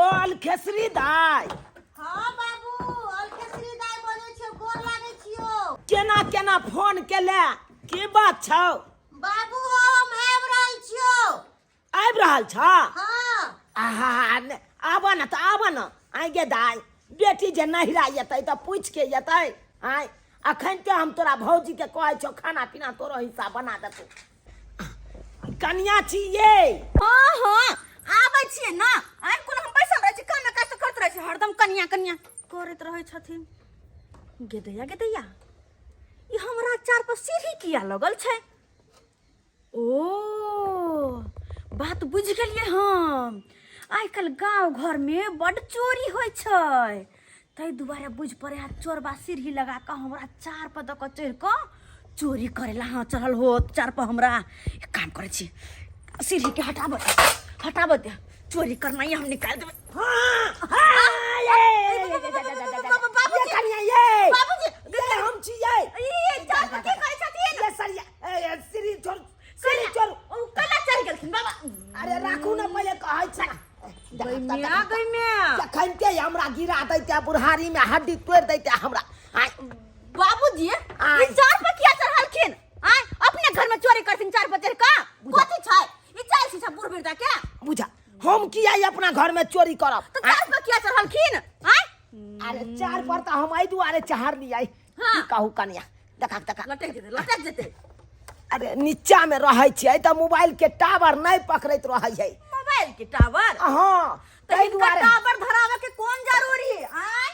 अलखेसरी दाई। हाँ बाबू, अलखेसरी दाई बजै छियौ, गोर लागै छियौ। केना केना फोन केले, की बात छौ? बाबू हम आबि रहल छियौ। आबि रहल छ? हाँ। आहा, आब न तऽ आब न। आइ गे दाई, बेटी जे नहिरा एतै तऽ पूछि के एतै। आइ अखन ते हम तोरा भौजी के कहै छौ, खाना पीना तोरो हिस्सा बना देतौ। कनिया छी ये। हाँ हाँ, आबै छियै ना। आइ कोन हम बैसल रहै छी, काम काज तऽ करैत रहै छी, हरदम कनिया कनिया करैत रहै छथिन। गेदैया गेदैया, ई हमरा चार पर सीढ़ी किया लगल छै? ओ बात बुझि गेलियै हम। आइ काल्हि गाँव घरमे बड्ड चोरी होइ छै, ताहि दुआरे बुझि पड़े है चोरबा सीढ़ी लगा कऽ हमरा चार पर दऽ कऽ चढ़ि कऽ चोरी करे ला। हाँ, चढ़ल हो चार पर। हमरा एक काम करै छी, सीढ़ीके हटाबऽ हटाबऽ दे, चोरी करना हम निकालि देबै। हाँ, हाँ, ये, ये कनिया ये। बाबूजी। ये हम छी ये। ई चार पर की करै छथिन? ये सरिया, ए, सीढ़ी छोड़, सीढ़ी छोड़। ओ कला चढ़ि गेलखिन बाबा। अरे राखू ने, पहिले कहै छै। गैमिया गैमिया। जखन के हमरा गिरा दैते, बुढ़ारी में हड्डी तोड़ि दैते हमरा। आय। बाबूजी, आय। ई चार पर किया चढ़लखिन? आय, अपने घर में चोरी करथिन चार पर चढ़ कऽ? कथी छै ई चाल छी सब बूढ़ बिरदा के? बुझा, हम किया ई अपना घर में चोरी करब? तऽ चार पर किया चढ़लखिन? आय। अरे चार पर तऽ हम एहि दुआरे चढ़लियै। हाँ। की कहू कनिया, देखा देखा। लटक जेतै, लटक जेतै। अरे नीचा में रहै छियै तऽ मोबाइल के टावर नहि पकड़ैत रहै है। मोबाइल के टावर? हाँ। तऽ ताहि हिनका दुआरे टावर धरावे के कोन जरूरी? आय,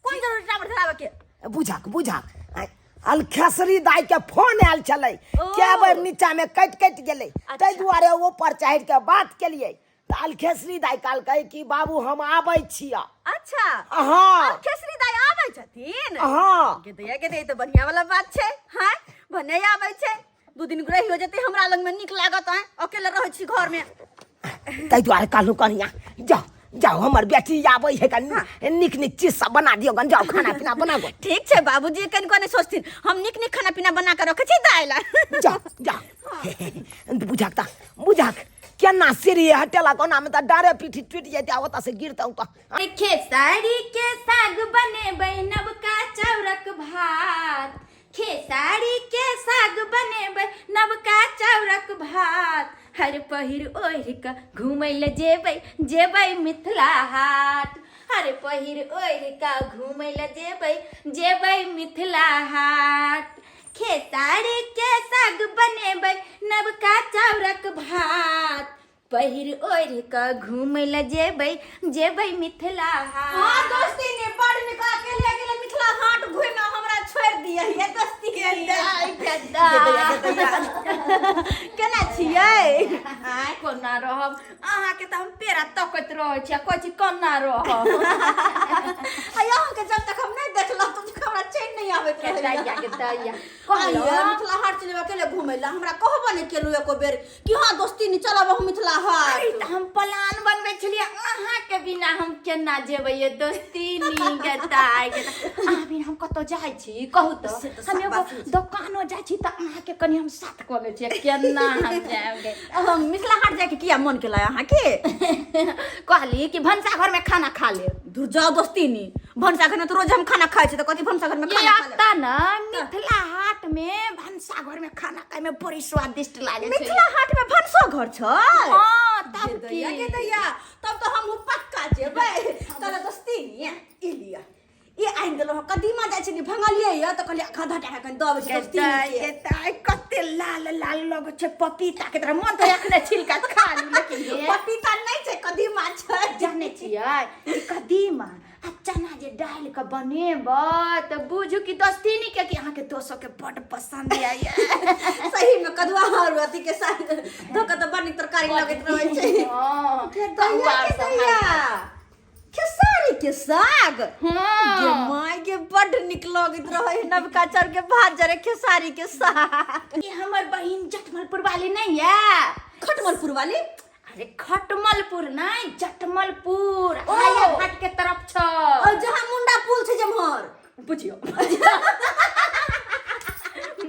कोन जरूरी टावर धरावे के? बुझक बुझक, आँय, अलखेसरी दाई के फोन आयल छलै। ओ। कए बेर नीचा में कटि कटि गेलै, ताहि दुआरे ऊपर चढ़ि के बात केलियै तऽ अलखेसरी दाई कहलकै कि बाबू हम आबै छियै। अच्छा। हाँ। खेसरी दाई आबै छथिन? हाँ। गे दैया गे दैया, तऽ बढ़िया वाला बात छै। हाँ, भने आबै छै, दू दिन रहि हो जेतै हमरा लग में, नीक लागत। आय, अकेले रहै छी घर में। ताहि दुआरे कहलहुँ कनिया, जाओ जाओ, हमर बेटी आबै है, कनि नीक नीक चीज सब बना दियौ गन, जाओ खाना पीना बनाबो। ठीक छै बाबूजी, कनिको नहि सोचथिन, हम नीक नीक खाना पीना बना कऽ रखै छी दाइ ला। जाओ जाओ। बुझक तऽ बुझक, केना सीढ़ी हटेलक, ओनामे तऽ डारे पीठी टूटि जेतै आ ओतऽ से गिरतौ तऽ। खेसारी के साग बनेबै नवका चाउरक भात, खेसारी के साग बनेबै नवका चाउरक भात, हर पहिर ओढ़ि कऽ घूमै लए जेबै, जेबै मिथिला हाट, हर पहिर ओढ़ि कऽ घूमै लए जेबै, जेबै मिथिला हाट, खेसारी के साग बनेबै नवका चाउरक भात, पहिर ओढ़ि कऽ घूमै लए जेबै, जेबै मिथिला हाट। हाँ दोस्ती ने बड़ निक, अकेले अकेले मिथिला हाट घूमे हमरा छोड़ दिए ये दोस्ती। केना छियै? आय, कोना रहब? अहाँके तऽ हम पेड़ा तकैत रहै छी आ कहै छी कोना रहब। आ अहाँके जब तक हम नहि देखलहुँ तब तक हमरा चैन नहि आबैत के रहैया। दैया के दैया। आइए कहलहुँ मिथिला हाट चलेबै अकेले घूमै लए, हमरा कहबो नहि केलहुँ एको बेर कि हाँ दोस्ती नहीं चलब हम मिथिला हाट। अरे तऽ हम प्लान बनबै छलियै, अहाँके बिना हम केना जेबै ये दोस्ती नी गताय के। अहाँ बिना हम कतौ जाइ छी कहू तऽ? से तऽ हम साफ एगो बात छै। दोकानो जाइ छी तऽ अहाँके कनि हम साथ कऽ लै छियै, केना हम जायब गे? हम मिथिला हाट जाके किया मन केला अहाँके? कहली कि भनसा घर में खाना खा लेब। दूर जाओ दोस्ती नी, भनसा घर में तो रोज हम खाना खाइ छी, तऽ कथी भनसा घर में ये खाना खा लेब? आता न मिथिला हाट में भनसा घर में खाना खाय में बड़ी स्वादिष्ट लागे छै। मिथिला हाट में भनसो घर छै? हाँ, तब गे की। दैया गे दैया, तब तो हम पक्का जेबै। कहले दोस्ती नी, ई लिया, ई आनि देलहुँ हँ, कदीमा जाइ छै नि भंगलियै यऽ तऽ कहलियै आधा टाका कनि दऽ अबै छी दोस्ती दाइ के। गे दाइ, कते लाल लाल लगै छै पपीता के तरह, मन तऽ एखने छिलका खा ली, लेकिन ये पपीता नहि छै, कदीमा छै। जानै छियै, ई कदीमा आ चना जे डालि कऽ बनेबै तऽ बुझू कि दोस्तीनी के कि अहाँके दोसो के बड्ड पसंद आइए। सही में कदुआ और अथी के साथ धो कऽ तऽ बड़ नीक तरकारी लगैत रहै छै। हँ। गे दैया गे दैया, खेसारी के साग। हाँ। गे माय गे, बड्ड नीक लगैत रहै है नवका चाउर के भात जरे खेसारी के साग। ई हमर बहिन जटमलपुर वाली नहीं है? खटमलपुर वाली? अरे खटमलपुर नहीं, जटमलपुर। ओ। हाया घाट के तरफ छ। और जहाँ मुंडा पुल छै जम्हर। बुझियो।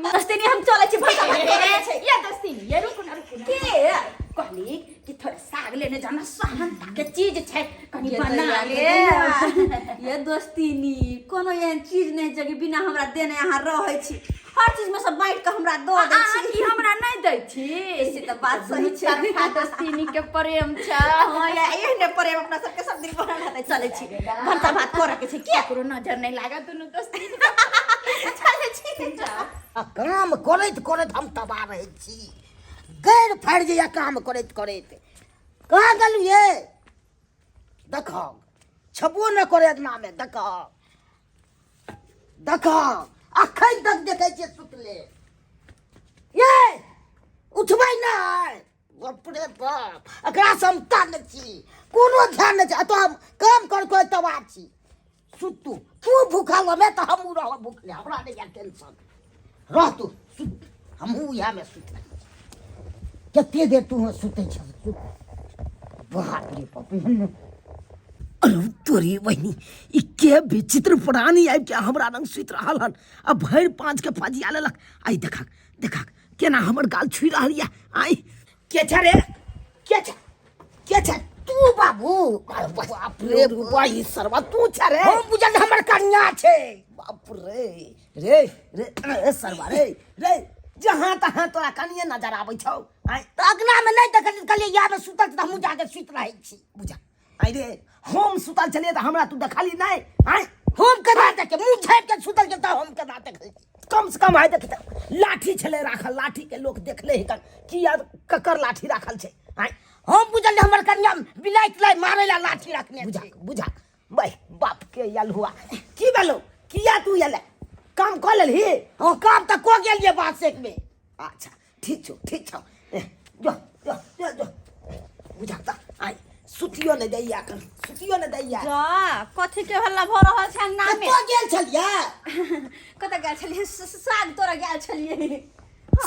दोस्ती, हम चलै छी, भनसा भात करै छै। ये दोस्ती, ये रुकू ना, रुकू ना। के? कहली कि थोड़े साग लेने जाना, सहनता के चीज छै, कनी ये बना दैया ले। ये दोस्तीनी कोनो एहन चीज नहि छै कि बिना हमरा देने अहाँ रहै छी हर चीज में सब बाँटि कऽ हमरा दऽ दै अहाँ छी की हमरा नहि दै छी से तऽ बात सही छै तरफा दोस्तीनी के प्रेम छै हँ या एहने प्रेम अपना सबके सब दिन बनल रहतै चलै छी भनसा भात करऽ के छै किया ककरो नजर नहि लागत दुनू दोस्तीनी चलै छी आ काम करैत करैत हम तबाह रहै छी गैर फाड़ि जाइए काम करैत करैत कहाँ गेलहुँ ये देखो छबो नहि करे अङ्गनामे देखो देखो अखन तक देखै छियै सुतले ये उठबै नहि बाप रे बाप एकरा से हम तंग छी कोनो ध्यान नहि छै एतऽ हम काम कर कर तबाह छी सुतू तू भूखल रहबे तऽ हमहूँ रहब भूखले हमरा नहि यऽ टेंशन रह तू सुत हमहूँ इएहमे सुति रहै छी कते देर तू सुतै छह सुत बाप रे बाप एहन अरे तोरी बहिनी ई के विचित्र प्राणी आबि के हमरा रंग सुति रहल हन आ भरि पाँच के फजिया लेलक आई देखक देखक केना हमर गाल छुइ रहल यऽ आई के छै रे के छै के छै तू बाबू अरे बाप रे बाई सरवा तू छै रे हम बुझल हमर कन्या छै बाप रे रे रे रे सरवा रे रे जहाँ तहाँ तोरा कनिए नजर आबै छौ आँय तऽ अगना में नहि देखलियै कहलियै इएह में सुतल छै तऽ हमहूँ जाके सुति रहै छी बुझा आँय रे हम सुतल छलियै तऽ हमरा तू देखली नहि आँय हम केना देखे मुँह झाँपि के सुतल छै तऽ हम केना देखै छी कम से कम आइ देख लाठी छलै राखल लाठी के लोक देखले ही किया ककर लाठी राखल छै आँय हम बुझल हमर कन्या बिलाइ तिलाइ मारै ला लाठी रखने बुझा बुझा भाई बाप के यल हुआ की भेलो किया तू यल काम कऽ लेलही हाँ काम तऽ कऽ गेलियै बात में अच्छा ठीक छौ ठीक छौ ए, जो जो जो जो बुझा तऽ आइ सुतियो नहि दैया एखन सुतियो नहि दैया जा कथी के हल्ला भऽ रहल छै अंगना में कतऽ गेल छलियै कतऽ गेल छलियै साग तोड़ऽ गेल छलियै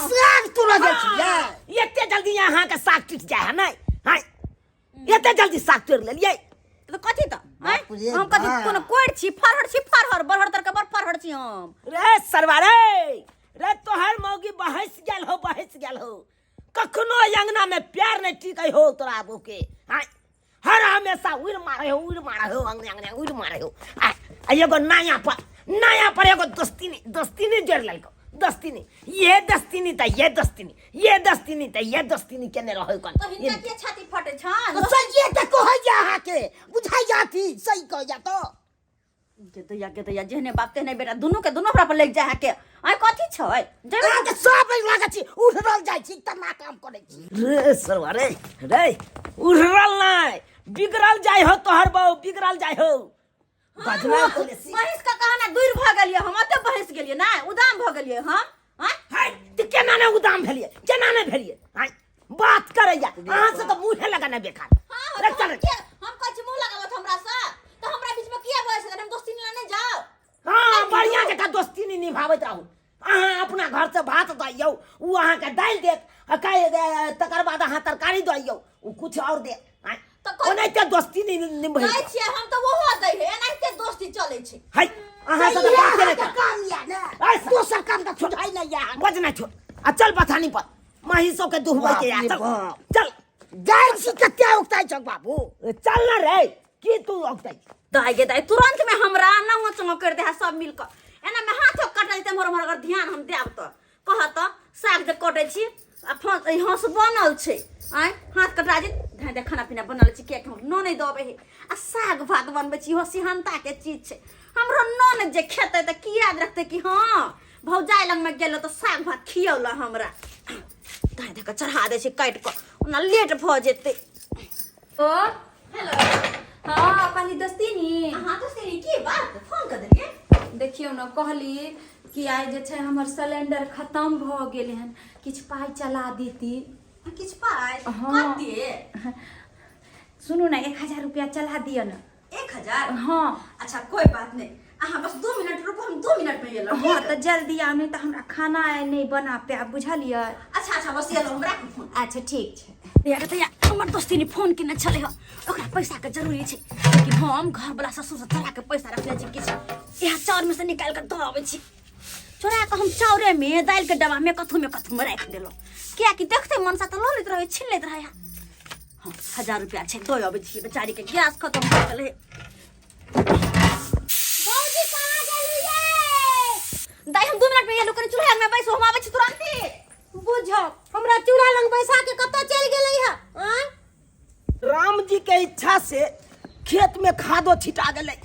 साग तोड़ऽ गेल छलियै एते जल्दी अहाँके साग टूटि जाइ है नहि आँय एते जल्दी साग तोड़ि लेलियै तऽ कथी तऽ आँय? बाप रे हम कथी बाप। कोनो कोरि छी फरहर छी फरहर बरहर तर के बड़ फरहर छी हम रे सरवा रे रे तोहर मौगी बहस गेल हो बहस गेल हो कखनो अंगना में प्यार नहीं टिकै हो तोरा आबो के आँय हर हमेशा उड़ मारे हो उड़ मारे हो अंगने अंगने उड़ मारे हो आ आ एगो नया पर एगो दोस्ती दोस्ती नहीं जोड़ लेलको दोस्ती नहीं ये दोस्ती नहीं त ये दोस्ती नहीं ये दोस्ती नहीं त ये दोस्ती नहीं केने रहै कन तऽ हिनका के छाती फटे छन तऽ सहिए तऽ कहैया अहाँके बुझाइया अथी सही कहैया तऽ गे दैया गे दैया जेहने बाप तेहने बेटा दुनू के दुनू हमरा पर लागि जाय है के आइ कथी छै जेबै अहाँके सब लागै छी उठरल जाइ छी तना काम करै छी रे सरवा रे रे उड़ल नहीं बिगड़ल जाय हो तोहर बहु बिगड़ल जाय हो बजना बहिस का कहना दूर भऽ गेलियै हम ओते बहिस गेलियै नहि उदाम भऽ गेलियै हम आँय हाय तऽ केना ने उदाम भेलियै केना ने भेलियै आँय बात करैया अहाँ से तऽ मुँहे लगाना बेकार हाँ, रे तऽ चल हम किया हम कहै छी मुँह लगाबत हमरा से तऽ हमरा बीच में किया बजै छथिन हम दोस्ती ला नहि जाउ हाँ बढ़िया जकाँ दोस्ती नहीं निभाबैत रहू अहाँ अपना घर से भात दइयौ उ अहाँके दालि देत आ काल्हि तकर बाद अहाँ तरकारी दइयौ उ कुछ और देत आँय तऽ कोन- ओनाहिते दोस्ती नहीं निभै कहै छियै हम तऽ ओहो दै है एनाहिते दोस्ती चलै छै है अहाँ सब तऽ बाते नहि अहाँके करब। काम यऽ ने ऐ दोसर काम तऽ छुटाइ नहि यऽ बजना छोड़ आ चल बथानी पर महीसो के दुहबै के आ बाप रे चल बाप। चल जाइ छी कते उगताइ छौ बाबू चल ना रे की तू औगतै दाइ गे दाइ तुरंत में हमरा नंगो चंगो कर दे है सब मिल के एना में हाथो कटल जेतै मोर मोर अगर ध्यान हम देब तऽ कह तऽ साग जे कटै छी आ हंस बनल छै आँय हाथ कटा जेत धाइ दे खाना पीना बनल छै कियाकि हम नोन नहि दबै है आ साग भात बनबै छी इहो सिहनताके चीज छै हमरो नोन जे खेतै तऽ की याद रखतै कि हँ भौजाइ लगमे गेलो तऽ साग भात खियौला हमरा धाइ दे कऽ चढ़ा दै छै काटि कऽ ओना लेट भऽ जेतै ओ हेलो हाँ कहली दोस्तीनी अहाँ तऽ से की बात फोन कऽ देलियै देखियौ ने कहली कि आइ जे छै हमर सिलेंडर खतम भऽ गेल हन किछु पाइ चला देती किछु पाइ हाँ। कते सुनू ने 1000 रुपया चला दिअ ने 1000 हाँ अच्छा कोई बात नहीं अहाँ बस 2 मिनट रुकू हम 2 मिनट में एलहुँ हाँ तऽ जल्दी आउ नहि तऽ हमरा खाना आइ नहि बना पायब बुझलियै अच्छा अच्छा बस एलहुँ हम राखू फोन अच्छा ठीक छै यार तऽ हमर दोस्ती ने फोन केने छलै हँ ओकरा पैसाके जरूरी छै लेकिन हम घरवला ससुरसँ चोरा के पैसा रखने छी किछु इएह चाउरमे से निकालि कऽ दऽ अबै छी चोरा कऽ हम चाउरेमे दालिके डब्बामे कथूमे कथूमे राखि देलहुँ किएकि देखतै मनसा तऽ लऽ लैत रहै छीन लैत रहै हाँ 1000 रुपया छै दऽ अबै छियै बेचारी के गैस खत्म भऽ गेलै। भौजी कहाँ गेलू ये? दाइ हम 2 मिनट में एलु, कनि चूल्हा में बैसू, हम आबै छी तुरंते। बुझ हमरा चूल्हा लग बैसा के कतऽ चलि गेलै है आँय? राम जी के इच्छा से खेत में खादो छिटा गेलै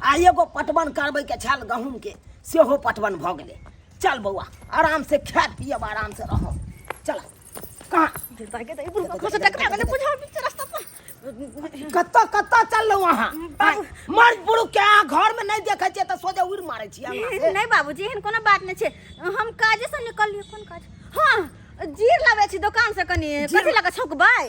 आ एगो पटवन करबै के छल गहूम के, सेहो पटवन भऽ गेलै। चल बौआ, आराम से खायब पियब, आराम से रहब। चल कहाँ कतऽ कतऽ चललहुँ अहाँ? मर्द पुरुष के अहाँ घर में नहीं देखै छियै तऽ सोझे उड़ि मारै छियै अंगना से। नहीं बाबूजी, एहन कोनो बात नहीं छै। हम काजे से निकललियै। कोन काज? हाँ, जीर लाबै छी दोकान से कनि। कथी लगा छौकबै?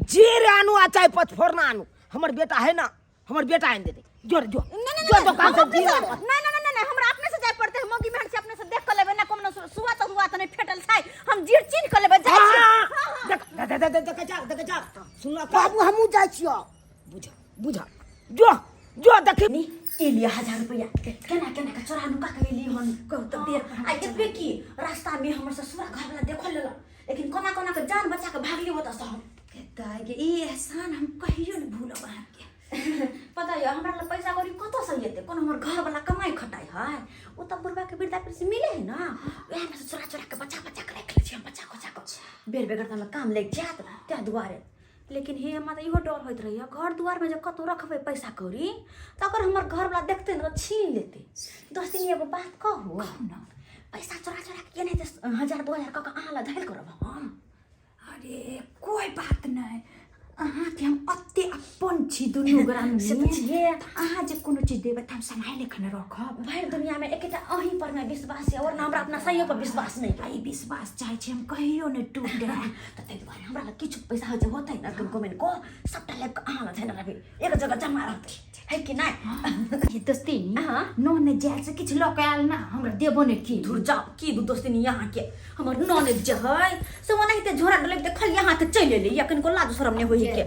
जीर आनू आ चाय पचफोरना आनू। हमर बेटा है ना, हमर बेटा आनि देतै। जोर जो जो दोकान से जीर आनू। नहीं नहीं नहीं नहीं, हमरा अपने से जाय पड़तै। हम मौगी मेहर छी, अपने से देख के लेबै ना। कोनो सुआ तो हुआ त नहीं फेटल छै, हम जीर चिन्ह के लेबै। जाइ छी। हाँ, देख देख देख देख देख जा देख जा सुनला बाबू, हमहूँ जाइ छियौ। बुझ बुझ, जो जो देखी। नी ए लिया 1000 रुपया, केना केना के चोरा नुका के एली हन कहू तऽ देर पर। आ एतबे की रास्ता में हमर ससुरा घर वाला देखल लेलक, लेकिन कोना कोना के जान बचा के भागली ओतऽ से हम। दाइ गे, ई एहसान हम कहियो नहि भूलब अहाँके। पता यऽ हमरा लग पैसा कौड़ी कतऽ से एतै? कोनो हमर घर वाला कमाइ खटाइ है? ओ तऽ बुढ़बा के वृद्धा पेंशन मिले है ना, वएह में से चोरा चोरा के बचा बचा के राखि लै छी हम। बचा बचा के बेर बेगर तऽ हमरा काम लागि जायत ताहि दुआरे। लेकिन हे, हमरा तऽ इहो डर होइत रहैए, घर दुआरमे जे कतहु रखबै पैसा कौड़ी तऽ अगर हमर घरवला देखतै ने तऽ छीन लेतै। दोस्तिनी, एगो बात कहू ने? पैसा चोरा चोरा के केनाहिते 1000 2000 कऽ कऽ अहाँ लग धैल करब हम। अरे कोई बात नहि, अहाँके हम अते अपन छी दुनू गोरा से तऽ छियै। अहाँ जे कोनो चीज देबै तऽ हम सम्हालि कऽ ने रखब। भरि दुनियामे एकेटा अहीं पर मे विश्वास यऽ, और हमरा अपना सहियो पर विश्वास नहि यऽ। ई विश्वास चाहै छी हम कहियो नहि टूटे। तऽ ताहि दुआरे हमरा लग किछु पैसा जे होतै ने कम को सबटा लाबि कऽ अहाँ लग धयने रहबै, एक जगह जमा रहतै, है कि नहि? ये दोस्ती हाँ। नोन जायल से किछु लऽ कऽ आयल ना, हमरा देबो ने की? धुर जाओ, की दोस्ती यहाँ के हमर ननद जे है से ओनाहिते झोरा डोलैत देखल यहाँ के चलि एलै। या कनिको लाज शरम नहि होइ के?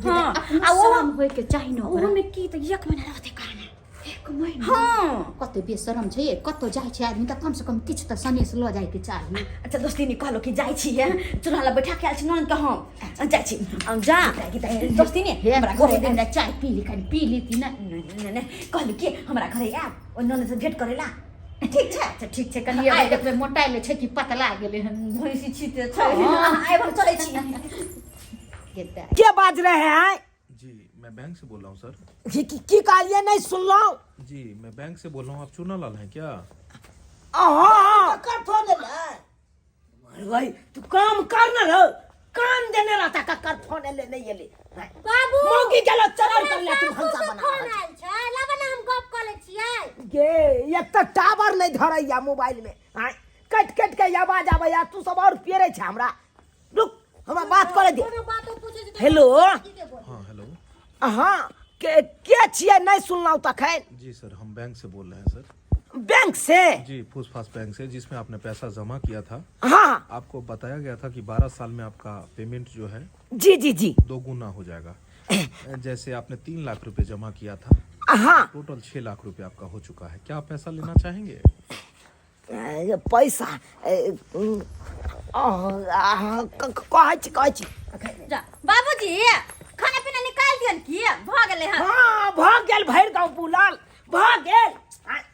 हाँ, आ ओ होय के चाही ने ओकरा। ओहोमे की तऽ एक महीना रहतै कहना। एक महीना? हाँ। कते बेशरम छै ये, कतौ जाइ छै आदमी तऽ कम से कम किछु तऽ सनेस लऽ जायके चाही। अच्छा दोस्ती, कहलो कि जाइ छी, चूल्हा लग बैठा के आयल छी ननद के, हम जाइ छी। हम जा दोस्ती ने हे हमरा घरे घरे हमरा चाय पी ली, कनि पी लीती ने। नहि नहि, कहली कि हमरा घरे आयब ओहि ननद से भेंट करेला, ठीक छै? अच्छा ठीक छै, कनि एबै, देखबै मोटाइल छै कि पतला गेलै हन। भैंसी छी छै। आयब, हम चलै छी। गेदा। के बाज रहे हैं? जी, मैं बैंक से बोल रहा हूँ सर। की कहलिए? नहीं सुनलहुँ। जी, मैं बैंक से बोल रहा हूँ, आप चूना लाल हैं क्या? अहाँ ककर फोन एलै? अरे भाई, तू काम कर ना रो, काम देने रहता। ककर फोन एले नहीं एले? बाबू, मौगी गेलो चरण कर ले, तू भनसा सासुर से बना फोन रहल छी। आयल छै, लाबऽ ने हम गप कऽ लै छियै। गे, एक तऽ टावर नहीं धरैया मोबाइल में, आँय, कटि कटि के आवाज आबैया। तू सब और पेरे छै हमरा। रुक, हमरा बात करे दे। कोनो बातो पूछै छै तऽ हेलो। की के बोल? हाँ, हेलो। अहाँ के छियै? नहीं सुनलहुँ तखन। जी सर, हम बैंक से बोल रहे हैं सर। बैंक से? जी, फूसफास बैंक से, जिसमें आपने पैसा जमा किया था। हाँ। आपको बताया गया था कि 12 साल में आपका पेमेंट जो है जी जी जी 2 गुना हो जाएगा। जैसे आपने 3 लाख रुपए जमा किया था, हाँ, टोटल 6 लाख रुपए आपका हो चुका है। क्या आप पैसा लेना चाहेंगे? ए, पैसा ए, कहै छी, कहै छी। जा बाबूजी, खाना पीना निकाल दियन की भऽ गेलै हन? हाँ, भऽ गेल, भरि गाँव बुलल भऽ गेल।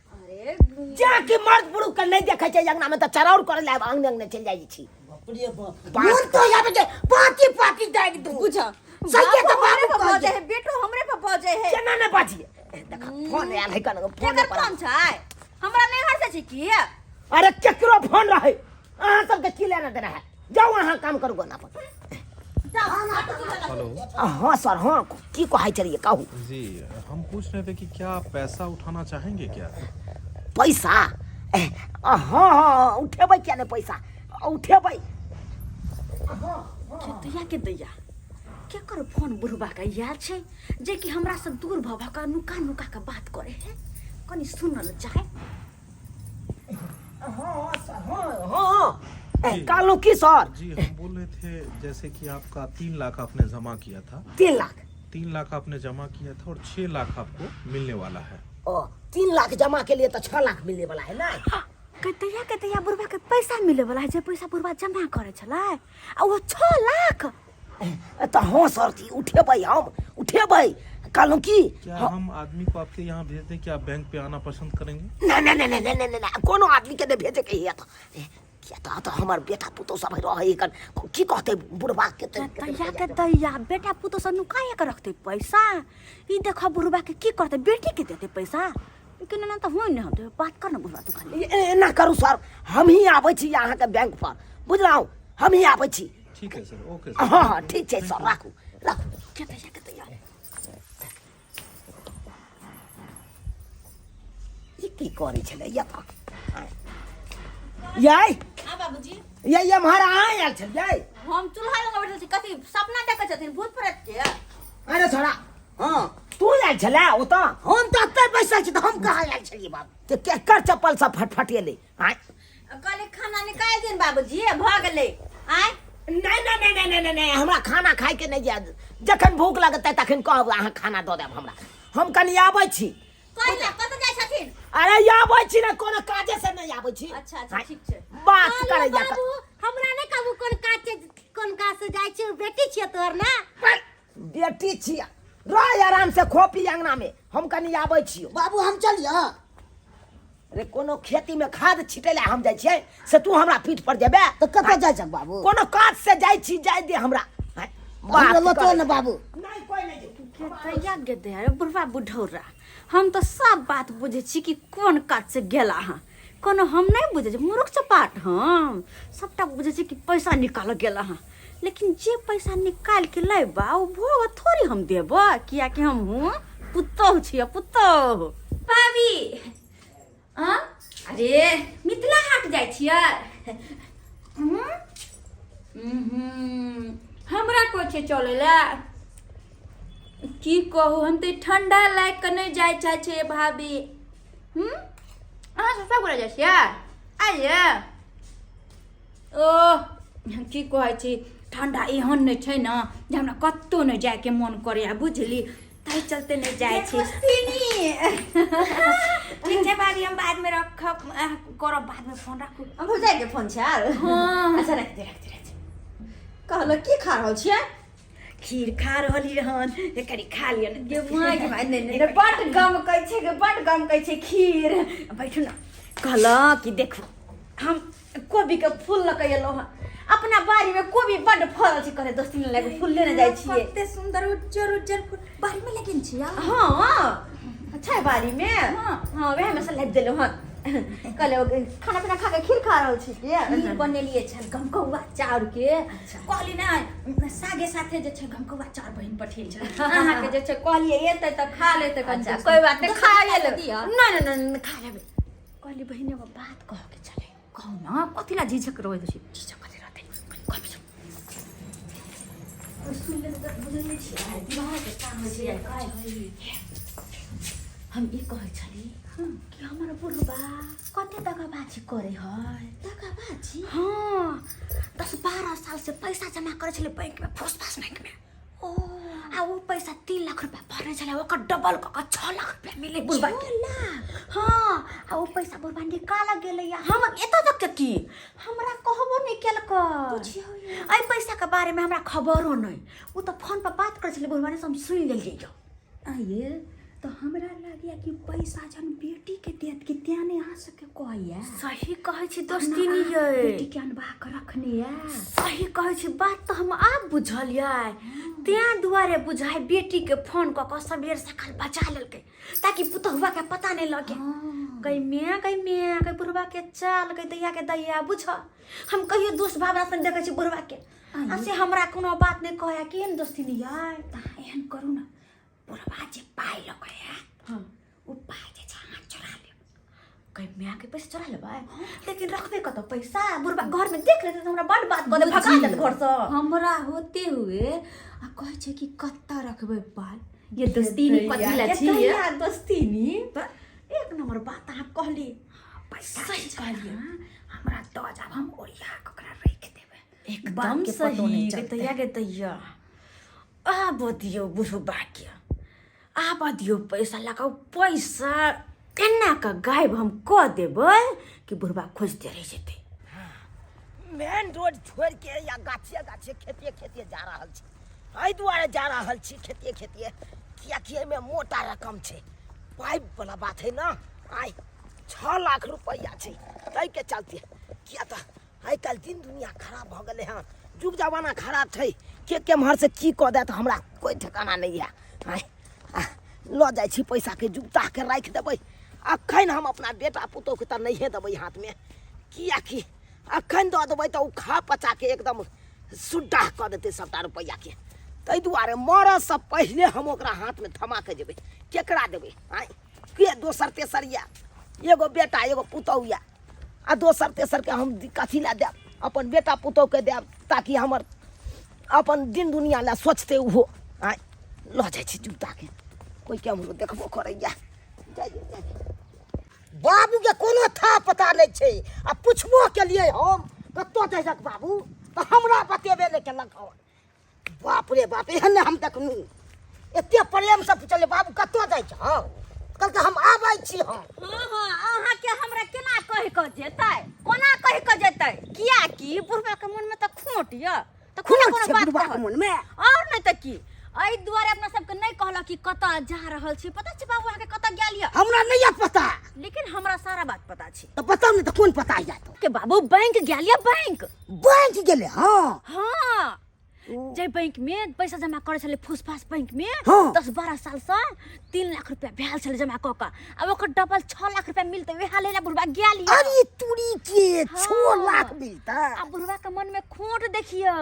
अरे जा कि मर्द पुरुष के नहीं देखै छै अंगना में तऽ चरौर करे लए अंगने अंगने चलि जाइ छी। बाप रे बाप, मोन तो आबै छै पाकी पाकी दागि दू। बुझ सहिए तऽ बापो हमरे बाबू पर कहै बजै है, बेटो हमरे पर बजै है। केना ने बजिए? देख, फोन आयल है कन फोन केकर पर। फोन छै? हमरा नैहर से छै की? अरे केकरो फोन रहे, अहाँ सबके की लेना देना है? जाउ अहाँ काम करू गोना पर। हेलो। हाँ सर, हाँ, की कहै छलियै कहू। जी, हम पूछ रहे थे कि क्या आप पैसा उठाना चाहेंगे क्या? पैसा? हाँ हाँ, उठेबै, किया नहि पैसा उठेबै। दैया के दैया, केकर फोन बुढ़बा के आयल छै जे कि हमरा से दूर भऽ भऽ कऽ नुका नुका के बात करे है? कनि सुनल जाय। हाँ सर, हाँ हाँ, कहलहुँ की सर? जी, हम बोल रहे थे जैसे कि आपका 3 लाख आपने जमा किया था। 3 लाख? 3 लाख आपने जमा किया था और 6 लाख आपको मिलने वाला है। ओ, 3 लाख जमा के लिए तो 6 लाख मिलने वाला है ना? के दैया के दैया, बुढ़बा के पैसा मिले वाला है, जे पैसा बुढ़बा जमा करे छलै आ वो 6 लाख। तऽ हँ सर जी, उठेबै, हम उठेबै। कहलहुँ की, क्या हम आदमी को आपके यहाँ भेज दें? क्या आप बैंक पे आना पसंद करेंगे? नहि नहि नहि नहि नहि नहि, कोनो आदमीके नहि भेजैके है। तऽ किया तऽ हमर बेटा पुतोह सब रहै, कन की कहतै बुढ़बा के? तऽ दैया के दैया, बेटा पुतोह सब नुकाए के रखतै पैसा। ई देख बुढ़बा के की करतै, बेटी के देतै पैसा के? ना तऽ होइ नहि होतै। बात कर न बुढ़बा तू खाली। एना करू सर, हमही आबै छी अहाँके बैंक पर, बुझलहुँ? हमही आबै छी। ठीक है सर, ओके सर। हँ हँ, ठीक छै सर, राखू राखू। के दैया के दैया, ई की करै छलै एतऽ यै? हाँ बाबूजी। यै, एम्हर अहाँ आयल छलियै? हम चूल्हा लग बैठल छी। कथी सपना देखै छथिन भूत प्रेत के? अरे छोड़ा। हँ। तू आयल छलै ओतऽ? हम तऽ एतऽ बैसल छी, तऽ हम कहाँ आयल छलियै बाबू? तऽ केकर चप्पल सब फटफटेलै आँय? कहली खाना निकालि दियन बाबूजी, भऽ गेलै आँय। नहि नहि नहि नहि नहि नहि, हमरा खाना खायके नहि जायत। जखन भूख लगतै तखन कहब, अहाँ खाना दऽ देब हमरा। हम कनि आबै छी। कहिया कतऽ जाइ छथिन? अरे आबै छी ने, कोनो काजे से नहि आबै छी। अच्छा अच्छा, ठीक छै। बात करै जा। बाबू, हमरा नहि कहू कोन काज छै, कोन काज से जाइ छी। बेटी छियै तोहर ने? बेटी छियै। रह आराम से, खो पी अंगना में, हम कनि आबै छियौ। बाबू, हम चलियै? अरे कोनो खेती में खाद छिटै लए हम जाइ छियै से तू हमरा पीठ पर जेबे? तऽ कतऽ जाइ छक बाबू? कोनो काज से जाइ छी, जाइ दे हमरा। आँय, हमरा बात लतो करै। ने बाबू। नहि, कोइ नहि जेतै। दैया गे दैया रे बुढ़बा बुढ़ौरा, हम तऽ सब बात बुझै छी कि कोन काज से गेला हँ। कोनो हम नहि बुझै छी मूर्ख चपाट, हम सबटा बुझै छी कि पैसा निकालऽ गेला हँ। लेकिन जे पैसा निकालि के लेबा ओ भोग थोड़ी हम देबऽ, कियाकि हम हूँ पुतोह छियै, पुतोह। भाभी हाँ, अरे मिथिला हाट जाइ छियै? हम्म? उहुँ, हमरा को छै चलै लए। की कहू, हम तऽ ठंडा लागि कऽ नहि जाइ चाहै छियै भाभी। हम्म, अहाँ सब सब गोटा जाइ छियै? आइए। ओह, की कहै छी, ठंडा एहन नहि छै ने जे हमरा कतहु नहि जायके मन करैया, बुझली? ताहि चलते नहि जाइ छी। ठीक छै भाभी, हम बादमे रखब, करब बादमे फोन। राखू। भौजाइके फोन छै आर? हँ। अच्छा, राखि दे राखि दे राखि दे। कहलहुँ, की खा रहल छियै? खीर खा रहलियै हन, कनि खा लिअ ने। गे माय गे माय, नहि नहि, बड्ड गमकै छै गे, बड्ड गमकै छै खीर। बैठू ने। कहलहुँ कि देखू, हम कोबीके फूल लऽ कऽ एलहुँ हँ। अपना बाड़ीमे कोबी बड्ड फड़ल छै। कहले दोस्ती लए फूल लेने जाइ छियै। कते सुंदर उज्जर उज्जर फूल बाड़ी में लगेने छियै? हँ, छै बाड़ीमे। हँ। हँ, वएह में से लाबि देलहुँ हँ। कहले खाना पीना खा कऽ खीर खा रहल छी की? खीर बनेलियै छल गमकौआ चाउर के। कहली ने, सागे साथे जे छै गमकौआ चाउर बहिन पठेल छल अहाँके। जे छै कहलियै एतै तऽ खा लेतै कनि। अच्छा, कोइ बात नहि, खा लेबै। लेबै। नहि नहि नहि, खा लेबै। कहली बहिन, एगो बात कहके छलै। कहू ने, कथी ला झिझक रहै छी? झिझक कथी रहतै? कहबी। सुनि लेबै तऽ बुझै नहि छियै, दिमागके काम होइ छै आइ। हम ई कहै छली कि हमर बुढ़बा कते दगाबाजी करै है। दगाबाजी? हँ, 10-12 साल से पैसा जमा करै छलै बैंकमे, फर्स्ट पास बैंकमे। ओ। आ ओ पैसा 3 लाख रुपया भरने छलै, ओकर डबल कऽ कऽ 6 लाख रुपया मिलै बुढ़बा के। लाख? हँ, आ ओ पैसा बुढ़बा निकालऽ गेलैया। हम एतऽ तक के की हमरा कहबो नहि केलकै। एहि पैसाके बारेमे हमरा खबरो नहि। ओ तऽ फोन पर बात करै छलै बुढ़बा ने से हम सुनि लेलियै यौ। आये, तऽ हमरा लागैया कि पैसा जहन बेटी के देत कि तें नहि अहाँ सबके कहैया। सही कहै छी दोस्तिनी यै। बेटी के अनबा के रखने या। सही कहै छी। बात तऽ हम आब बुझलियै। तें दुआरे बुझाइ बेटीके फोन कऽ कऽ सबेर सकाल बचा लेलकै, ताकि पुतहुआ के पता नहि लगे। गई मैं, गई मैं, गई बुढ़वा के चाल, गई दैया के दैया। बुझ, हम कहियो दोष भावना से देखै छी बुढ़वा के, आ से हमरा कोनो बात नहि कहै। केहन दोस्ती यै! तऽ अहाँ एहन करू ने, बुढ़वा जे पाइ लऽ कऽ आयत, ओ पाइ जे छै अहाँ चोरा लेब। कहीं माय के पैसा चोरा लेबै? लेकिन रखबै कतऽ पैसा? बुढ़बा घर में देख लेतै तऽ हमरा बड बात कऽ दे, भगा देत घर से। हमरा होते हुए आ कहै छै कि कतऽ रखबै पाइ? ये दोस्ती कथी ला छी? दैया दोस्तीनी, एक नंबर बात अहाँ कहली। पैसा सही जे छै कहलियै। ने, हमरा दऽ जाब, हम ओरिया कऽ ओकरा राखि देबै। एकदम बाप के पतो सही। नहि गे चलतै। दैया गे दैया, आब दियौ बुढ़बा के, आब दियौ पैसा लगा, पैसा एना कऽ गायब हम कऽ देबै कि बुढ़बा खोजते रहि जेतै। मेन रोड छोड़ि के या गाछिए गाछिए खेतिए खेतिए जा रहल छी। एहि दुआरे जा रहल छी खेतिए खेतिए कियाकि एहिमे मोटा रकम छै, पाइप वाला बात है ना। आइ 6 लाख रुपैआ छै ताहिके चलते, किया तऽ आइ काल्हि दिन दुनिया खराब भऽ गेलै हँ, जुग जमाना खराब छै, के केम्हरसँ की कऽ देत हमरा कोइ ठिकाना नहि यऽ। आइ लऽ जाइ छी पैसाके जुगताके राखि देबै। अखन हम अपना बेटा पुतोहके तऽ नहिए देबै हाथमे, कियाकि अखन दऽ देबै तऽ ओ खा पचाके एकदम सुड्डाह कऽ देतै सबटा रुपैआके। ताहि दुआरे मरऽसँ पहिले हम ओकरा हाथमे थमा के जेबै। केकरा देबै? आँय, के दोसर तेसर यऽ? एगो बेटा एगो पुतोहु यऽ, आ दोसर तेसरके हम कथी लए देब? अपन बेटा पुतोहुके देब ताकि हमर अपन दिन दुनिया लए सोचतै ओहो। आँय, लऽ जाइ छी जूताके, कोइ केम्हरो देखबो करैए। जाइ जाइ बाबू के कोनो था पता नहीं छै, आ पुछबो केलिए हम कतऽ जाइ बाबू तऽ हमरा बतेबे नहि केलक हन। बाप रे बाप, एहन हम देखलहुँ एते प्रेम से पुछलियै बाबू कतऽ जाइ छह, कहलकै हम आबै छी। हम हाँ हाँ, अहाँके हमरा केना कहि कऽ जेतै, कोना कहि कऽ जेतै? कियाकि बुढ़बा के मन में तऽ खोट यऽ, तऽ कोना खोट कोनो छै बात बुढ़बा के कहत? मन में। और नहि तऽ की, एहि दुआरे अपना सबके नहि कहलक कि कतऽ जा रहल छी। पता छै बाबू अहाँके कतऽ गेल यऽ? हमरा नहि यऽ पता। लेकिन हमरा सारा बात पता छै। तऽ बताउ ने, तऽ कोन पता यऽ? के बाबू बैंक गेल यऽ, बैंक। बैंक गेलै? हाँ हाँ, जे बैंक में पैसा जमा करे छलै फुसफास बैंक में। हाँ। 10-12 साल से 3 लाख रुपया भेल छलै जमा कऽ कऽ, आब ओकर डबल 6 लाख रुपया मिलतै, वएह लै ला बुढ़बा गेल यऽ। अरे तुरी के, 6 हाँ। लाख मिलतै? आ बुढ़बा के मन में खोट देखियौ,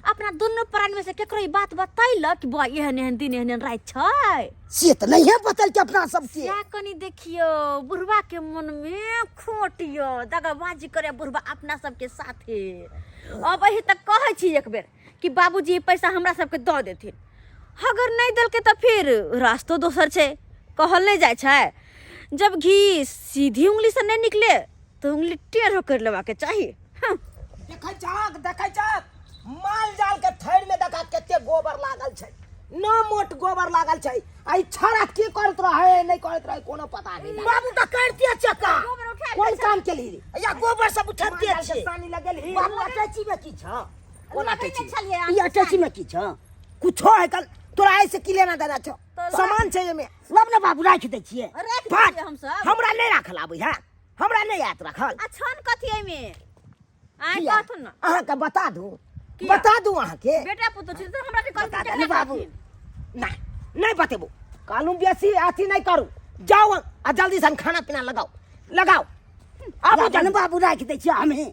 अपना दुनू प्राण में से केकरो ई बात बतैलक कि बौआ एहन एहन दिन एहन एहन राति छै? से तऽ नहिए बतैलकै अपना सबके। सएह कनि देखियौ, बुढ़बा के मन में खोट यऽ, दगाबाजी करे बुढ़बा अपना सबके साथे। अब एहि तक कहै छी एक बेर कि बाबूजी ई पैसा हमरा सबके दऽ देथिन, अगर नहि देलकै तऽ फिर रास्तो दोसर छै, कहल नहि जाइ छै जब घी सीधी उंगली से नहि निकले तऽ उंगली टेढ़ो करि लेबाके चाही। हँ। देखै छहक, देखै छहक, माल जाल के थैर में देखा कते गोबर लागल छै, न मोट गोबर लागल छै। आ ई छाड़ा की करैत रहे नहि करैत रहे कोनो पता नहीं। बाबू तऽ करिते छै काम। गोबर उठा कोन काम केलही रे? या गोबर सब उठबिते माल जाल के छै। सानी लगेलही? बाबू अटैची में की छ? कोन अटैची? छलियै ई अटैची में की छ? कुछो है कल तोरा ऐसे की लेना देना छौ? सामान छै एमे। लब ने बाबू, राखि दै छियै। राखि दै फाट। छियै हमसब। हमरा नहि राखल आबै है, हमरा नहि आयत राखल। आ छन कथी एहिमे? आइ किया? कहथुन ने। अहाँके बता दू। किया? बता दू अहाँके। बेटा पुतोह छै तऽ हमरा के बता कहथुन दू केकरा बाबू। कहथिन? नहीं नहीं बतेबो, कहलूँ बेसी अथी नहीं करू, जाओ आ जल्दी से खाना पीना लगाओ लगाओ आबू आबू जल्दी। बाबू, राखि दै छियै हमे।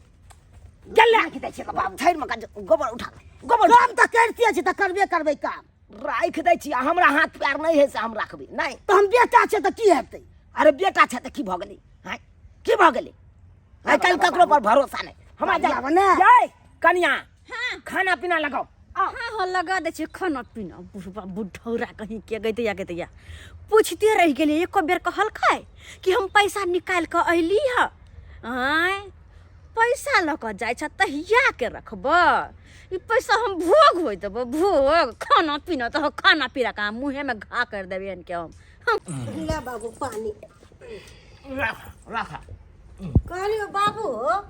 गेल राखि दै छियै बाबू। थैर में गोबर उठा, गोबर। काम तऽ करिते छी तऽ करबे करबै काम। राखि दै छी, हमरा हाथ पैर नहीं है से हम राखबै नहीं। तऽ हम बेटा छै तऽ की हेतै? अरे बेटा छै तऽ की भऽ गेलै? आँय, की भऽ गेलै? आइ काल्हि ककरो पर भरोसा नहि। हमरा जाय आब ने। जाय कनिया। हाँ। खाना पीना लगाओ। हाँ हाँ, लगा दै छियै खाना पीना। बुढ़बा बुढ़ौरा कहीं के गैतैया गैतैया पूछते रहि गेलियै, एको बेर कहलकै कि हम पैसा निकालि कऽ अयली हँ? आँय, पैसा लऽ कऽ जाइ छ तहिया के रखबऽ ई पैसा? हम भोग होइ देबो भोग। खाना पीना तऽ खाना पीना कहाँ मुँहेमे घा कर देबै के हम। ले बाबू पानी। राख राख। कहलियो बाबू,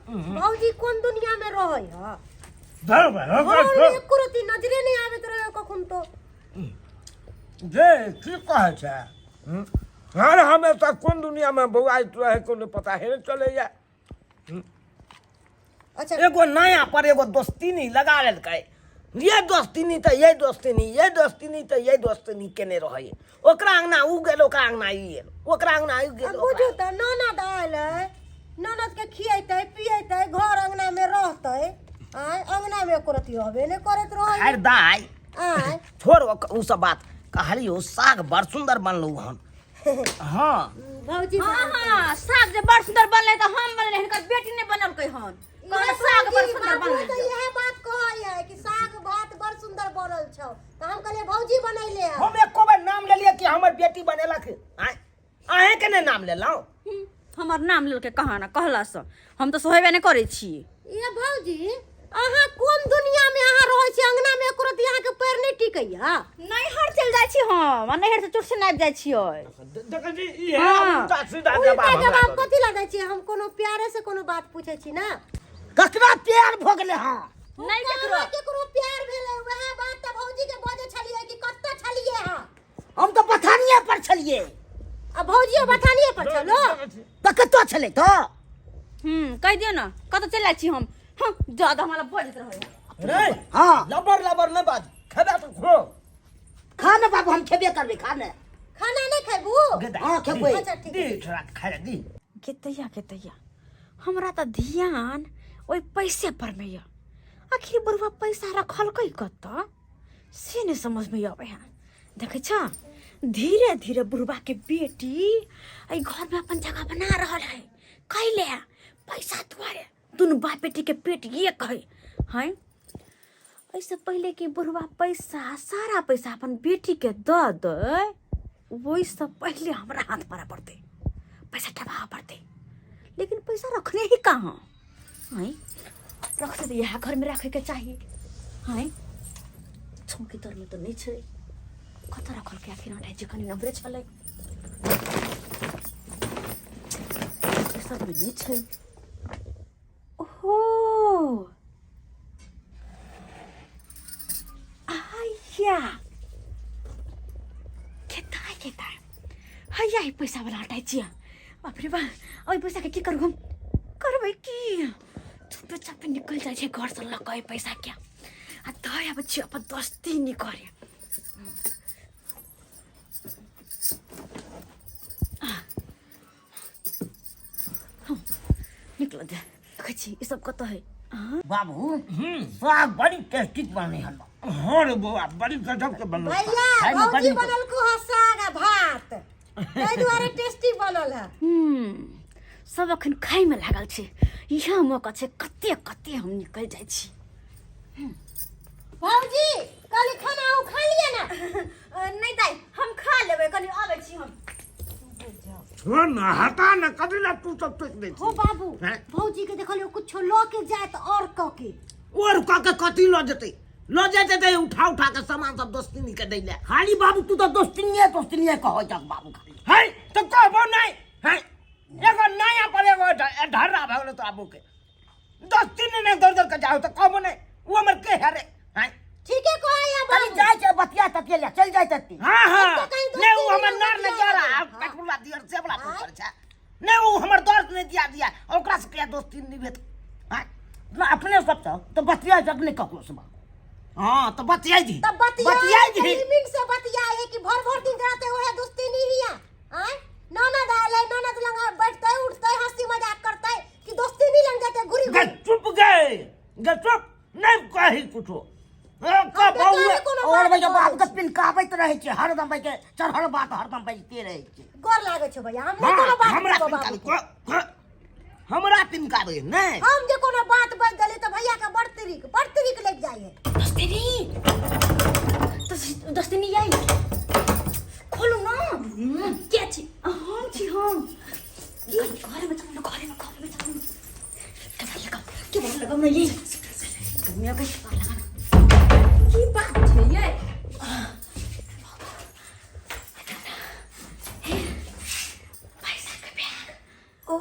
भौजी कोन दुनिया में रहै ह? घर में एको रत्ती नजरे नहीं आबैत रहे कखन तो। जे की कहै छै हर हमेशा कोन दुनियामे बौआइत रहै कोनो पता हे नहि चलैया। अच्छा, एगो नया पर एगो दोस्तीनी लगा लेलकै, ये दोस्तीनी तऽ ये दोस्तीनी, ये दोस्तीनी तऽ ये दोस्तीनी केने रहै। ओकरा अंगना उ गेल, ओकरा अंगना ई गेल, ओकरा अंगना ई गेल। आ बुझू तऽ ननद आयल है, ननद के खियेतै पियेतै, घर अंगना में रहतै, आय अंगना में एको रत्ती रहबे नहि करैत रहै। खैर दाइ, आय छोड़ उ सब बात। कहलियौ साग बड़ सुंदर बनलौ हन। हाँ भौजी। हाँ हाँ, साग जे बड़ सुंदर बनलै तऽ हम बनेलै, हिनकर बेटी नहि बनलकै हन। कहलै साग बड़ सुंदर बाबू बनलै। तऽ इएह बात कहै है कि साग भात बड़ सुंदर बनल छौ, तऽ हम कहलियै भौजी बनैले है। हम एको बेर नाम लेलियै कि हमर बेटी बनेलक? आँय, अहें के नहि नाम लेलहुँ? हमर नाम लेलकै कहाँ ने कहलासँ हम तऽ सोहेबे नहि करै छी। ये भौजी, अहाँ कोन दुनिया में अहाँ रहै छी? अंगना में एको रत्ती अहाँके पैर नहि टिकैया। नैहर चलि जाइ छी हम आ नैहर से चोट से आबि जाइ छियै। देखै छी इहे। हाँ। उल्टा सीधा उल्टा जवाब हमरा जवाब दऽ कथी लए दै छियै? हम कोनो प्यारे से कोनो बात पूछै छी ने। ककरा प्यार भऽ गेलै हँ? नहि केकरो। कहाँ केकरो प्यार भेलै? वएह बात तऽ भौजी के बजै छलियै कि कतऽ छलियै अहाँ? हम तऽ बथानिये पर छलियै। आ भौजियो बथानिये पर छलो? तऽ कतऽ छलै तऽ? कहि दियौ ने कतऽ चलि आयल छी हम। हँ, ज्यादा हमरा बजैत रहै। रे। हँ। लबर लबर नहि बाज, खेबा तऽ खो। खा ने बाबू, हम खेबे करबै, खा ने। खाना नहि खेबू? हँ, खेबै। अच्छा ठीक। दी थोड़ा खाय दी। केतैया केतैया, हमरा तऽ ध्यान ओहि पैसे पर मे यऽ। आखिर बुढ़वा पैसा रखलकै कतऽ से नहि समझमे अबै है। देखै छ, धीरे धीरे बुढ़वा के बेटी एहि घरमे अपन जगह बना रहल है। कैले? पैसा दुआरे। दुनू बाप बेटी के पेट एक है। हैं, एहिसँ पहिले कि बुढ़वा पैसा सारा पैसा अपन बेटीके दऽ दै, ओहिसँ पहिले हमरा हाथ मारऽ पड़तै, पैसा टपाबऽ पड़तै। लेकिन पैसा रखने ही कहाँ हैं? रखते तऽ इएह घरमे रखैके चाही। हैं, चौकी तरमे तऽ नहि छै। कतऽ रखलकै आखिर? आटा जे कनि नम्बरे छलै, सबमे नहि छै। ओहो, आया खेता खेता, हैया ई पैसा वाला हटाइ छियै। बाप रे बा, ओहि पैसाके की करू हम? करबै की? चुपे चापे निकलि जाइ छै घरसँ लऽ कऽ एहि पैसाके आ दऽ आबै छियै अपन दोस्ती नहि करे। निकल दे, देखै छी ई सब कतऽ है। बाबू, साग बड़ी टेस्टी बने हन। हाँ रे बौआ, बड़ी गजब के बनल। भैया, खाइ मे बड़ भौजी नीक। बनलको है साग आ भात, ताहि दुआरे टेस्टी बनल है। सब अखन खाइमे लागल छै, इएह मौका छै। कते कते हम निकलि जाइ छी। भौजी, कहली खाना अहूँ खा लिअ ने। नहि दाइ, हम खा लेबै, कनि अबै छी हम। छोड़ ना, हटा ना, कभी ना तू सब टोक दे। हो बाबू। हैं? भौजी के देखलियो कुछो लऽ के जायत और कऽ के। और कऽ के कथी लऽ जेतै? लऽ जेतै तऽ उठा उठा के सामान सब दोस्तिनी के दै ले। खाली बाबू तू तऽ दोस्तिनिये दोस्तिनिये कहै छक बाबू खाली। है तऽ कहबो नहि है, एगो नया पर एगो ढर्रा भऽ गेलो तोरा बाबू के। दोस्तिनी नहि दौड़ दौड़ के जाओ तऽ कहबो नहि। ओ हमर के है रे? हैं? ठीके कहै कनी बाबू। जाइ छै बतिया ततिया ले चलि जाइ तती। हाँ हाँ। तऽ कहीं नहीं, वो दोस्ती हमर नहि नर नहीं बतिया जा रहा हाँ। कटपुला दियर से वाला पर छै नहीं, वो हमर दोस्त नहीं दिया दिया, ओकरा से क्या दोस्ती नहीं भेट। हाँ, ना अपने सब तऽ बतिया जग नहि ककरो से बाबू। हाँ तऽ बतियाइ दी। तब बतिया बतियाइ दी। लिमिट से बतिया है कि भर भर दिन रहते ओहे दोस्ती नहीं हिया। आय ननद आयल है, ननद लंग बैठते उठते हंसी मजाक करते कि दोस्ती नहीं लंग जाते घुरी गे घुरी। चुप गए, गे चुप, नहीं कही कुछो। ए, का हम बउआ बेकारे कोनो और बात भैया करै बाबू के छी। पिनकाबैत रहै छै हरदम, भैया चढ़ल बात हरदम बजिते रहै छै। गोर लागै छौ भैया, हम नहि हाँ, कोनो बात हमरा कहबौ बाबू पिनकाबै के। हमरा पिनकाबै नहि। हम जे कोनो बात बाजि देली तऽ भैया के बड़ तरीक बड़ तरीक लागि जाइ है। दोस्तिनी, दोस्तिनी आई, खोलू ना। के छी? हम छी हम। घरमे चलू ना, घरमे घरमे चलू। केबाड़ लगाउ, केबाड़ लगाउ ना। ये गर्मी आ गई, केबाड़ लगा ना। की बात छै ये? पैसा के बैग। ओ,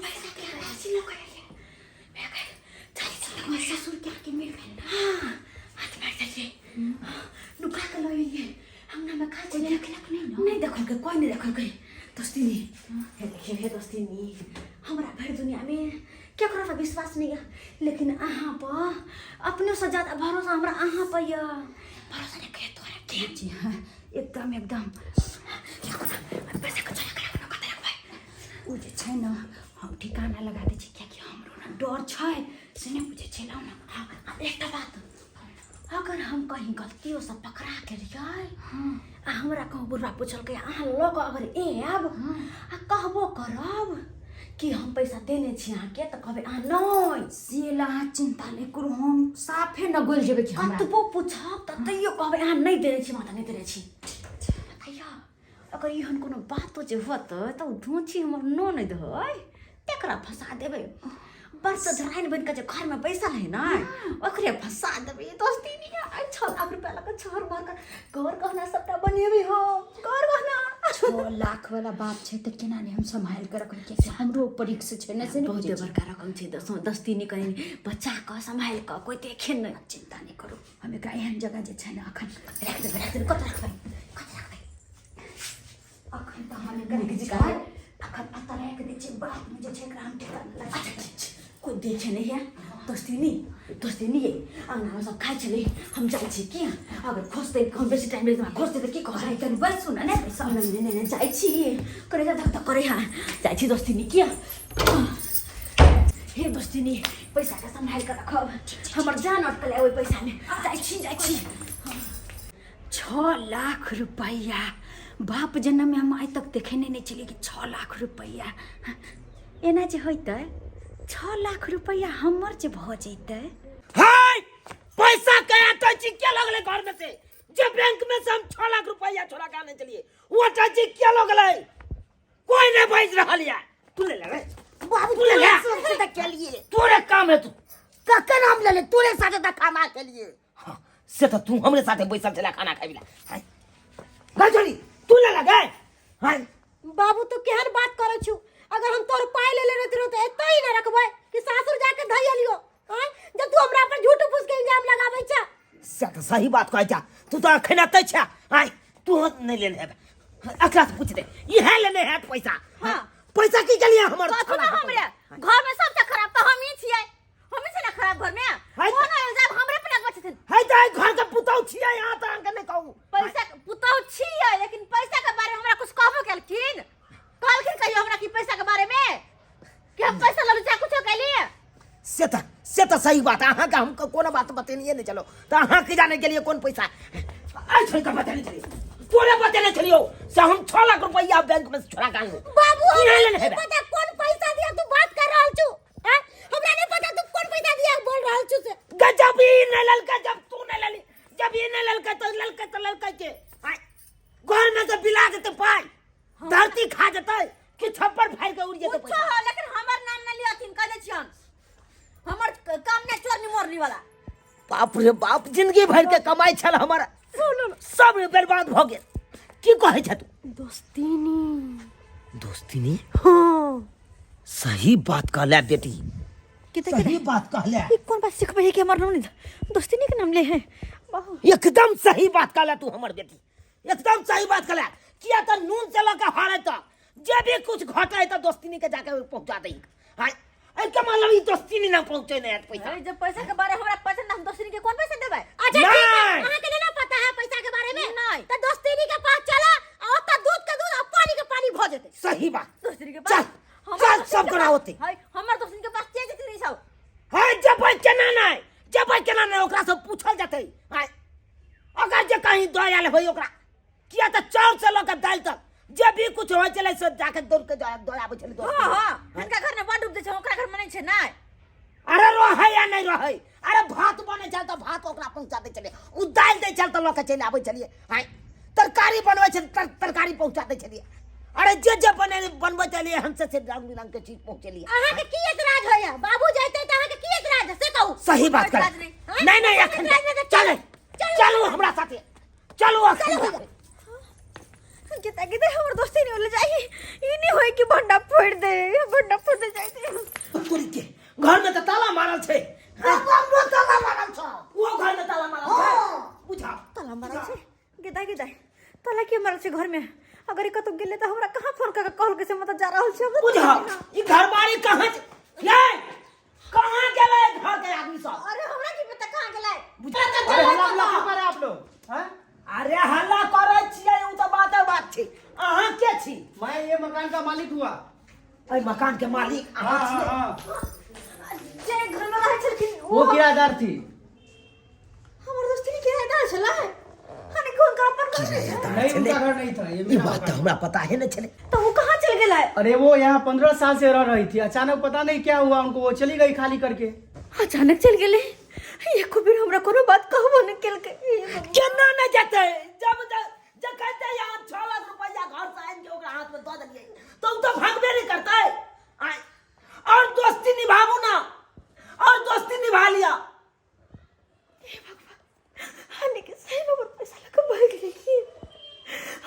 पैसा के बैग छी लऽ के एलियै। बैग है। चल चल, ससुर के आके मिल गेल। हाँ, हाथ मारि देलियै, नुका के लऽ एलियै। अंगना में खाइ छै। देखलक नहि ने? नहि देखलकै, कोइ नहि देखलकै। दोस्तिनी, हे देखियौ, हे दोस्तिनी, हमरा भरि दुनियामे केकरो पर विश्वास नहि यऽ, लेकिन अहाँ पर अपनेसँ ज्यादा भरोसा हमरा अहाँ पर यऽ। भरोसा नहि करियै तोरा के जी। हाँ, एकदम एकदम। पैसा के चोरा के राखू ने, कतऽ रखबै? ओ जे छै ने, हम ठिकाना लगा दै छी, कियाकि हमरो ने डर छै से नहि बुझै छियै। लाउ ने। हाँ, आ एकटा बात, अगर हम कहीं गलतियोसँ पकड़ा गेलियै आ हमरा कहूँ बुढ़वा पुछलकै, अहाँ लऽ कऽ अगर आयब आ कहबो करब कि हम पैसा देने छी अहाँके, तऽ कहबै अहाँ नहि। से ला अहाँ चिंता नहि करू, हम साफे न गलि जेबै कि हमरा कतबो पूछब तऽ तैयो कहबै अहाँ नहि देने छी, माता नहि देने छी। बताइयो, अगर एहन कोनो बातो जे होतै तऽ ओ ढोंची हमर ननद है, तकरा फंसा देबै। बड़ धराइन बनि कऽ जे घरमे बैसल है ने, ओकरे फंसा देबै। दोस्ती नहीं है। 6 लाख रुपया लऽ कऽ छहर मार कऽ घर गहना सबटा बनेबै हम, घर गहना। 6 लाख वाला बात छै तऽ केना नहि हम सम्हालि कऽ रखबै? कियाकि हमरो ऊपर रिक्स छै ने, से नहि बहुते बुझै छी। बड़का रकम छै। दस दस तीन कनि बचा कऽ, सम्हालि कऽ, कोइ देखे नहि। चिन्ता नहि करू, हम एकरा एहन जगह जे छै ने अखन राखि देबै, राखि देबै। कतऽ रखबै? कतऽ रखबै? अखन तऽ हम एकरा जे छै अखन एतऽ राखि दै छियै, बादमे जे छै एकरा हम ठेकाना लगा। अच्छा, ठीक छै, कोइ देखे नहि है। दोस्तिनी, दोस्तिनी ये, अङ्गनामे सब खाइ छलै, हम जाइ छी। की अगर खोजतै? हम बेसी टाइम लागि खोजतै तऽ की कहबै? कनि बैसू ने, नहि बैसब? नहि नहि नहि, जाइ छी। करे जा, धक धक करे। हाँ, जाइ छी दोस्तिनी। किया हे दोस्तिनी, पैसाके सम्हालि कऽ रखब, हमर जान अटकल है ओहि पैसामे। जाइ छी, जाइ छी। 6 लाख रुपैआ, बाप जन्ममे हम आइ तक देखेने नहि छलियै कि 6 लाख रुपैआ एना जे होइतै, 6 लाख रुपैआ हमर जे भऽ जैतै। हाय, पैसा के अटैची क्या लगले घर में से? जे बैंक में से हम 6 लाख रुपया छोड़ा के आने चलिए, वो अटैची क्या लगले? कोई नहीं बाज रहल या। तू ले ले रे। बाबू, तू ले ले। तोरे साथे के लिए। तोरे काम है तू। ककर नाम ले ले? तोरे साथे त खाना के लिए। हाँ, से तो तू हमरे साथे बैसल छला खाना खाइ ला। हाय गजरी, तू ले लगे। हाय। बाबू, तू केहन बात करै छु? अगर हम तोर पाई ले ले रहती तो एतै ही ना रखबै कि सासुर जाके धइ लियो? आँय, जब तू हमरा पर झूठ फूस के इल्जाम लगाबै छ। से तो सही बात कहै छा तू। तो अखन एतै छा। हाय, तू नहीं लेने हेबे, एकरा से पूछ दे, इहे लेने हैत पैसा। हाँ, पैसा की के लिए हमर? कथु ना, हमरे घर में सबसे खराब तो हम ही छियै, हम ही छियै ना खराब घर में। है। कोनो इल्जाम हमरे पर लगबै छथिन। है तऽ घर के पुतहु छियै यहाँ, तऽ अहाँके नहि कहू। पैसा के पुतहु छियै, लेकिन पैसा के बारे में हमरा कुछ कहबो केलखिन? कहलखिन कहियो हमरा कि पैसा के बारे में कि हम पैसा ललू चाहे कुछो कैलिए? से तऽ सही बात, अहाँके हम कोनो बात बतेनिए नहि चलो, तऽ अहाँ की जाने गेलियै कोन पैसा। आइ छोड़ि कऽ बतेने छलियै, तोरे बतेने छलियौ से हम 6 लाख रुपैआ बैंक में से छोड़ा के आनलहुँ। बाबू, की हमरा लेने नहीं हेबै? पता कौन पैसा दिया तू बात कर रहल छु। हैं, हमरा नहीं पता तू कौन पैसा दिया बोल रहल छु से। गजब, ई नहि ललका, जब तू नहि लली, जब ई नहि ललका तऽ ललका तऽ ललका के आइ घर में से बिला जेतै पाइ, धरती खा जेतै कि छप्पर फाड़ि के उड़ि जेतै कुछो पैसा। हो, लेकिन हमर नाम न लियथिन, कह दै छियन, हमर काम नहि चोरनी मोरनी वाला। बाप रे बाप, जिंदगी भर के कमाई छल हमर, सब बर्बाद भऽ गेल। की कहै छ तू? दोस्तीनी। दोस्तीनी। हाँ। सही बात कहले बेटी। किते? सही बात कहले। ई कोन बात सिखबै है कि हमर नाम नहीं, दोस्तीनी के नाम ले है बाबू? एकदम सही बात कहले तू हमर बेटी, एकदम सही बात कहले। किया तऽ नून से लऽ के हारे तक जे भी कुछ घटे तऽ दोस्तीनी के जाके पहुंचा दही। हाय, एहिके मतलब ई दोस्तीनी ना पहुंचे नहीं पैसा। अरे, जब पैसा के बारे हमरा पता ना, हम दोस्तीनी के कौन पैसा देबै? अच्छा, ठीक है। नहीं। अहाँ के नहीं ना पता है पैसा के बारे में? नहीं। तो दोस्तीनी के पास चला और ओतऽ दूध के दूध और पानी के पानी भ जेतै। सही बात। दोस्तीनी के चल, पास हमर चल, दोस्तीनी सब के गोरा पास- होते। हाय, हमर दोस्तीनी के पास के जेतै नहीं सब। हाय, जबै केना नहि, जबै केना नहि, ओकरा से पूछल जेतै। हाय, अगर जे कहीं दऽ आयल होय ओकरा, किया तऽ चाउर से लऽ के दालि तक जे भी कुछ होइ छलै से जाके दौड़ के दऽ आबै छलै दोस्ती। हाँ हाँ, हिनका घर में बड उपजै छै, ओकरा घर में नहीं छै नहीं। अरे रहै या नहि रहै, अरे भात बनै छल तऽ भात ओकरा पहुँचा दै छलियै, ओ दालि दै छल तऽ लऽ के चलि आबै छलियै। आँय, तरकारी बनबै छल तरकारी पहुँचा दै छलियै। अरे, जे जे बने बनबै छलियै हम से रंग बिरंग के चीज पहुँचेलियै। अहाँ के की एतराज होइया? बाबू जैते तऽ अहाँ के की एतराज है, से कहू। सही बात कर। एतराज नहि। नहीं नहीं, अखन एतराज नहि तऽ चले, चलू हमरा साथे, चलू अखन। गीता, गीता, हमर दोस्ती नहीं होले जाई, ई नहीं होई कि भंडा फोड़ दे, भंडा फोड़ दे जाई दे। तोरी के घर में तऽ ताला मारल छै। हमरो ताला मारल छौ। ओ घर में ताला मारल छै, बुझा। ताला मारल छै? गीता, गीता, ताला के मारल छै घर में? अगर ई कतौ गेलै तऽ हमरा कहाँ फोन कऽ के कहल के से मतलब जा रहल छै? बुझा, ई घरबारी कहाँ छै? ये कहाँ गेलै घर के आदमी सब? अरे, हमरा की पता कहाँ गेलै। बुझा। अरे, हल्ला गुल्ला क्यों कर रहे हैं आप लोग, हैं? अरे, हल्ला करै छियै ओ तऽ बाते बात छै, अहाँ के छी? मैं ये मकान का मालिक हुआ। एहि मकान के मालिक हाँ। अहाँ छियै? हाँ। जे घर में रहै छलखिन वो किराएदार थी। हमर दोस्ती ने किराएदार छलै? हने कोन का अपन घर नहीं छै? नहीं, उनका घर नहीं था ये। ई मेरा बात तऽ मकान। हमरा पता है नहि छलै। तऽ ओ कहाँ चल गेलै? अरे, वो यहाँ 15 साल से रह रही थी, अचानक पता नहीं क्या हुआ उनको, वो चली गई खाली करके। अचानक चल गेलै, एको बेर हमरा कोनो बात कहबो नहि केलकै। केना नहि जेतै, जब जखन ते यहाँ 6 लाख रुपैआ घर से आनि के ओकरा हाथ में दऽ देलियै तऽ ओ तऽ भागबे नहि करतै। आँय, और दोस्ती निभाबू ना, और दोस्ती निभा लिया। हानि के सही में हमर पैसा लऽ कऽ भागि गेलै।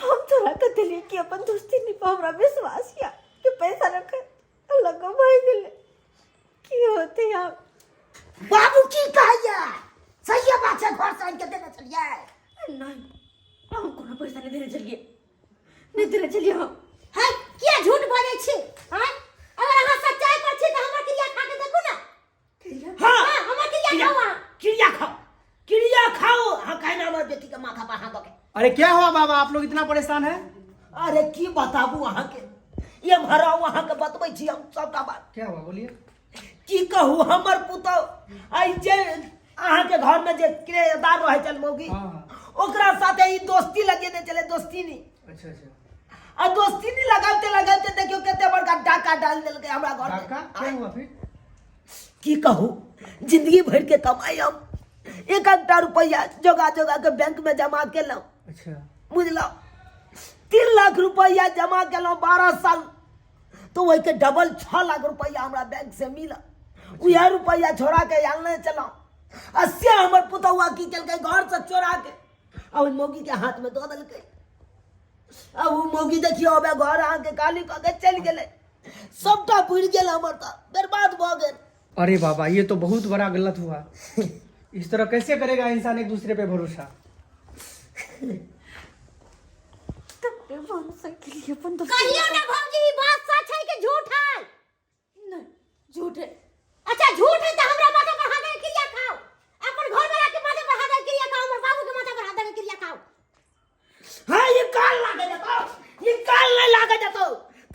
हम तोरा ला के देलियै कि अपन दोस्ती नहीं पर हमरा विश्वास या कि पैसा रख लग भागि गेलै। की होतै आब? बाबू की कहैया, सही बात छै, घर से आनि के देने छलियै? नहीं, हम कोनो पैसा नहीं देने छलियै, नहीं देने छलियै हम। है किया झूठ बजै छी? हैं, अगर अहाँ सच्चाई पर छी तऽ हमर क्रिया खा के देखू ने। हाँ, हाँ, हमर क्रिया खाउ अहाँ। क्रिया खाओ, क्रिया खाओ। हाँ, कहना हमर बेटी के माथा पर हाथ दके। अरे क्या हुआ बाबा, आप लोग इतना परेशान है? अरे की बताबू अहाँके, ये भराउ अहाँके बतबै छी हम सबटा बात। क्या हुआ बोलिए। की कहू, हमर पुतहु आइ जे अहाँके घर में जे किरायेदार रहै छल मौगी, हाँ। ओकरा साथे ई दोस्ती लगेने छलै, दोस्ती नहीं। अच्छा अच्छा। आ दोस्ती नहीं लगाते लगाते देखियो कते बड़का डाका डाल देलकै हमरा घर में। डाका? क्या हुआ फिर? की कहू, जिंदगी भर के कमाई हम एक एकटा रुपया जोगा जोगा के बैंक में जमा केलहुँ। अच्छा। बुझलहुँ, 3 लाख रुपया जमा केलहुँ 12 साल, तो ओहिके डबल 6 लाख रुपया हमरा बैंक से मिलल। उएह रुपया छोड़ा के आनने छलहुँ, आ से हमर पुतहुआ की केलकै, घर से चोरा के आ ओहि मौगी के हाथ में दऽ देलकै। आ ओ मौगी देखियौ अबे घर अहाँके खाली कऽ के चलि गेलै, सबटा बुड़ि गेल हमर, तऽ बर्बाद भऽ गेल। अरे बाबा, ये तो बहुत बड़ा गलत हुआ, इस तरह कैसे करेगा इंसान एक दूसरे पे भरोसा? तब भरोसा के लिए अपन दोस्ती। कहियो ना भौजी, ई बात सच है कि झूठ है? नहीं, झूठ है। अच्छा झूठ है तो हमरा माथा पर हाथ दे क्रिया खाओ, अपन घर वाला के माथा पर हाथ दे क्रिया खाओ, हमर बाबू के माथा पर हाथ दे क्रिया खाओ। हाँ, ये काल लागे जतो, ये काल नहीं लागे जतो,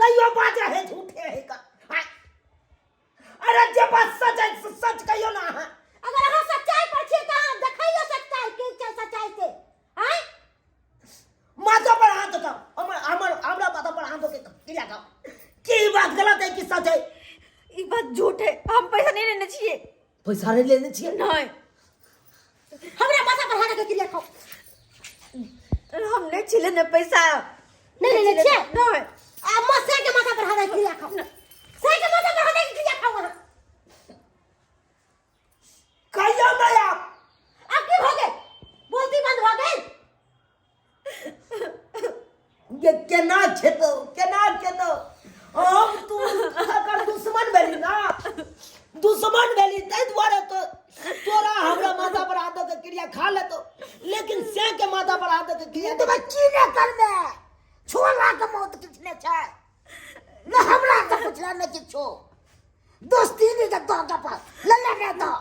तैयो बाजे है झूठे है का। हाँ। अरे जे बात सच है सच कहियो ना अहाँ। अगर अहाँ सच्चाई पर छी तऽ अहाँ देखैयो सच्चाई के छै, सच्चाई से। आँय? माथा पर हाथ दो, हमर हमर हमरा माथा पर हाथ दो के क्रिया खाओ। की बात गलत है कि सच है? ई बात झूठ है, हम पैसा नहीं लेने छियै। पैसा नहीं लेने छियै? नहीं। हमरा माथा पर हाथ दे के क्रिया खाओ। हम नहीं छिले ने पैसा। नहीं लेने छियै? नहीं। आ मौसा के माथा पर हाथ दे के क्रिया खाओ। से के माथा पर हाथ दे के क्रिया खाओ अहाँ। कहियो नहीं आप। अब की भऽ गेल? बोलती बंद भऽ गेल? ये केना खेतो, केना खेतो? हम तू एकर दुश्मन भेली ना, दुश्मन भेली, ताहि दुआरे तो तोरा हमरा माथा पर हाथ दऽ के क्रिया खा लेतो, लेकिन से के माथा पर हाथ दऽ के क्रिया तो की ने करबे, 6 लाख मौत किछु नहि छै ने, हमरा से पुछला ने किछु, दोस्ती नहीं जब तो पास लल्ला ने तो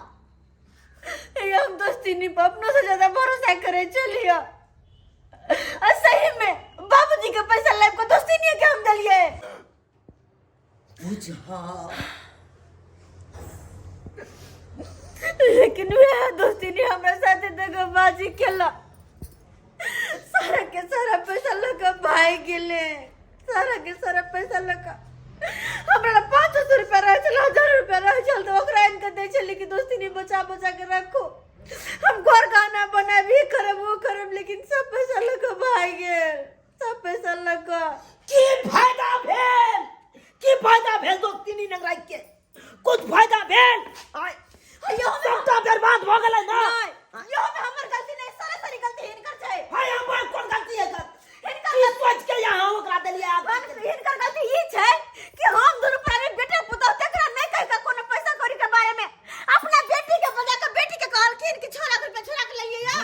ये हम दोस्ती नहीं पर अपनों से ज्यादा भरोसा करे चलिए। आ सही में बाबूजी के पैसा लाइफ को दोस्ती नहीं के हम दलिए। बुझा। लेकिन वह दोस्ती नहीं हमरा साथे दगाबाजी केला, सारा के सारा पैसा लगा भाई गेले, सारा के सारा पैसा लगा हमरा 500 रुपया रहे छल, 1000 रुपया रहे छल, तो ओकरा आनि के दै छली कि दोस्ती नहीं बचा बचा के रखो, हम घर गाना बनाबी ई करब वो करब, लेकिन सब पैसा लगा भाई गेल, सब पैसा लगा। की फायदा भेल, की फायदा भेल दोस्ती नहीं नगराई के? कुछ फायदा भेल? आय, सबटा बर्बाद भऽ गेलै ना। नहीं, यो में हमर गलती नहीं, सारा सारी गलती हिनकर छै। हाय, हमर कोन गलती है सर? हिनकर की सोच के यहाँ ओकरा देलियै आदमी के? हिनकर गलती ई छै कि हम दुनू प्राणी बेटा पुतहु तकरा नहीं कहि के कोनो पैसा कौड़ी के बारे में अपना बेटी के बजा के बेटी के कहलखिन कि 6 लाख रुपया छोड़ा के लइयै या।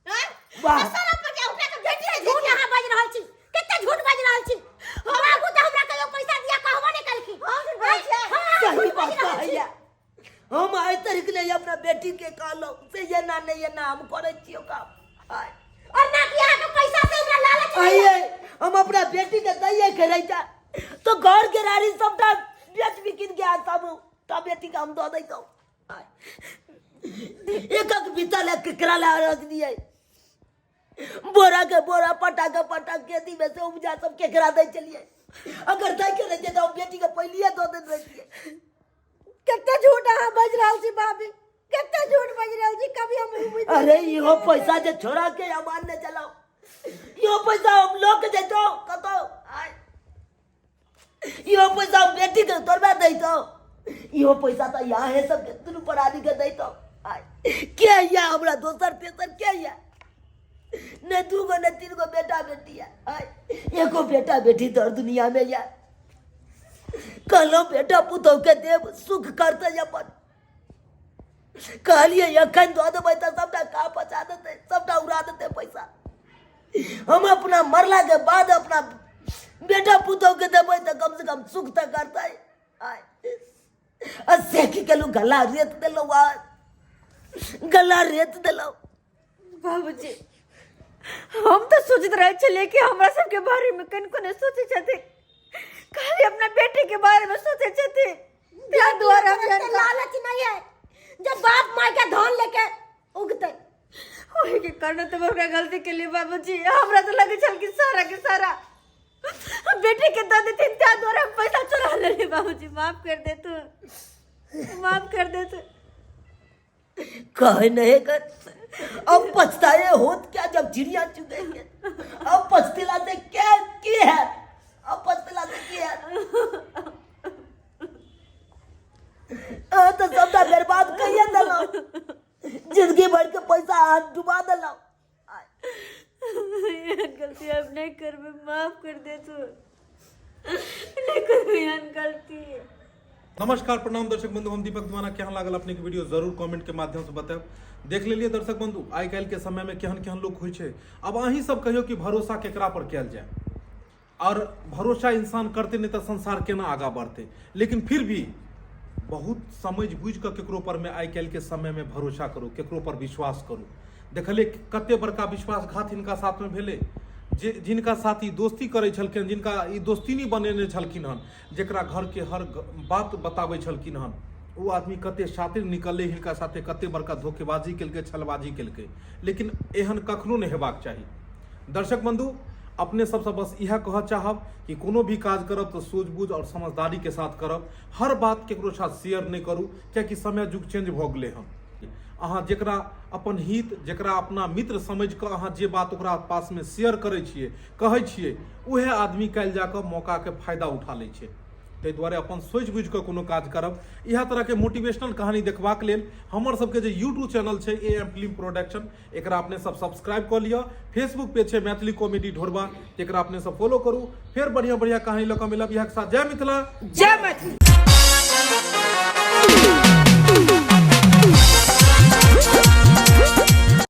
हैं? वाह। आ सारा पैसा उठा के बेटी के झूठ अहाँ बाजि रहल छी, कते झूठ बाजि रहल छी। बाबू तऽ हमरा कहियो पैसा दिया कहबो नहि केलखिन। हम झूठ बाजै छियै? हाँ, अहाँ सही झूठ बात बाजि रहल छी। कहैया, हम आइ तक नहीं अपना बेटी के कहलहुँ से ये ना नहीं ये ना हम करै छियौ काम। आय। और ना कि अहाँके पैसा से हमरा लालच नहीं। आइए हम अपना बेटी के दैये के रहिता तो घर के रानी सबटा बेच बिकिन के आ सब तब बेटी के हम दऽ दैतहुँ। आय। एक एक बीता ले केकरा ले रख दिए, बोरा के बोरा पटा के पटा खेती में से उपजा सब केकरा दै चलिए, अगर दै के रहितै तऽ हम बेटी के पहिलिए दऽ देने रहितियै। कते झूठ अहाँ बाजि रहल छी भाभी, कते झूठ बाजि रहल छी, कभी हम ई बुझि अरे इहो पैसा जे छोड़ा के हम आनने चलाउ, इहो पैसा हम लऽ के जैतौ कतौ, आय। इहो पैसा हम बेटी के तोड़बा दैतौ, इहो पैसा तऽ यहाँ है सब दुनू प्राणी के दैतौ। आय। के या हमरा दोसर तेसर के या? ने दूगो ने तीन गो बेटा बेटी है आय, एगो बेटा बेटी तोहर दुनिया में या कहलहुँ बेटा पुतहु के देव सुख करतै अपन। कहलियै एखन दऽ देबै तऽ सबटा का पचा देतै, सबटा उड़ा देतै पैसा। हम अपना मरला के बाद अपना बेटा पुतहु के देबै तऽ कम से कम सुख तऽ करतै। आय, आ से की केलहुँ, गला रेत देलहुँ, आ गला रेत देलहुँ। बाबूजी हम तऽ सोचैत रहै छलियै कि हमरा सबके बारेमे कनिको नहि सोचै छथिन, खाली अपना बेटीके बारेमे सोचै छथिन। ताहि दुआरे हम एते लालच नहीं है जब बाप माय के धन लेके उगते। ओहि के कारण तऽ ओकरा गलती के लिए बाबूजी। हमरा तऽ लगै छल कि सारा के सारा हम बेटी के दऽ देथिन, ताहि दुआरे हम पैसा चोरा लेलियै। बाबूजी माफ कर देतू, माफ कर देतू। कहे नहीं कर, अब पछताए होत क्या जब चिड़िया चुगेंगे। अब पछतेला से क्या की है, अब पछतेला से की है। अहाँ तो सबटा बर्बाद कहिए देलहुँ, जिंदगी भर के पैसा अहाँ डुबा देलहुँ। एहन गलती अब नहीं करबे, माफ कर दे तू, नहीं करबे एहन गलती। नमस्कार प्रणाम दर्शक बंधु, हम दीपक दीवाना। केहन लागल अपने के वीडियो जरूर कमेंट के माध्यम से बतायब। देख लेलिए दर्शक बंधु, आइ काल्हि के समय में केहन केहन लोग होइ छै। अब अहीं सब कहियो कि भरोसा केकरा पर कयल जाय, और भरोसा इंसान करते नहीं तो संसार केना आगा बढ़ते। लेकिन फिर भी बहुत समझ बुझि कऽ केकरो पर में आइ काल्हि के समय में भरोसा करू, केकरो पर विश्वास करू। देखलिए कते बड़का विश्वासघात हिनका साथ में भेलै। जे जिनका साथ ई दोस्ती करै छलखिन, जिनका ई दोस्ती बनेने छलखिन हन, जेकरा घर के हर बात बताबै छलखिन हन, ओ आदमी कते शातिर निकललै, हिनका साथे कते बड़का धोखेबाजी केलकै, छलबाजी केलकै। लेकिन एहन कखनो नहि हेबाक चाही। दर्शक बंधु, अपने सबसँ बस इएह कहऽ चाहब कि कोनो भी काज करब तऽ सूझबूझ और समझदारी के साथ करब। हर बात केकरो साथ शेयर नहि करू, कियाकि समय युग चेंज भऽ गेलै हन। अहाँ जेकरा अपन हित, जेकरा अपना मित्र समझि कऽ अहाँ जे बात ओकरा पासमे शेयर करै छियै, कहै छियै, उएह आदमी काल्हि जाकऽ मौकाके फायदा उठा लै छै। ताहि दुआरे अपन सोचि बुझि कऽ कोनो काज करब। इएह तरहके मोटिवेशनल कहानी देखबाक लेल हमर सबके जे यूट्यूब चैनल छै ए एम फिल्म प्रोडक्शन, एकरा अपने सब सब्सक्राइब कऽ लिअ। फेसबुक पेज छै मैथिली कॉमेडी ढोरबा, एकरा अपने सब फॉलो करू। फेर बढ़िया बढ़िया कहानी लऽ कऽ मिलब। इएह के साथ जय मिथिला, जय मैथिली।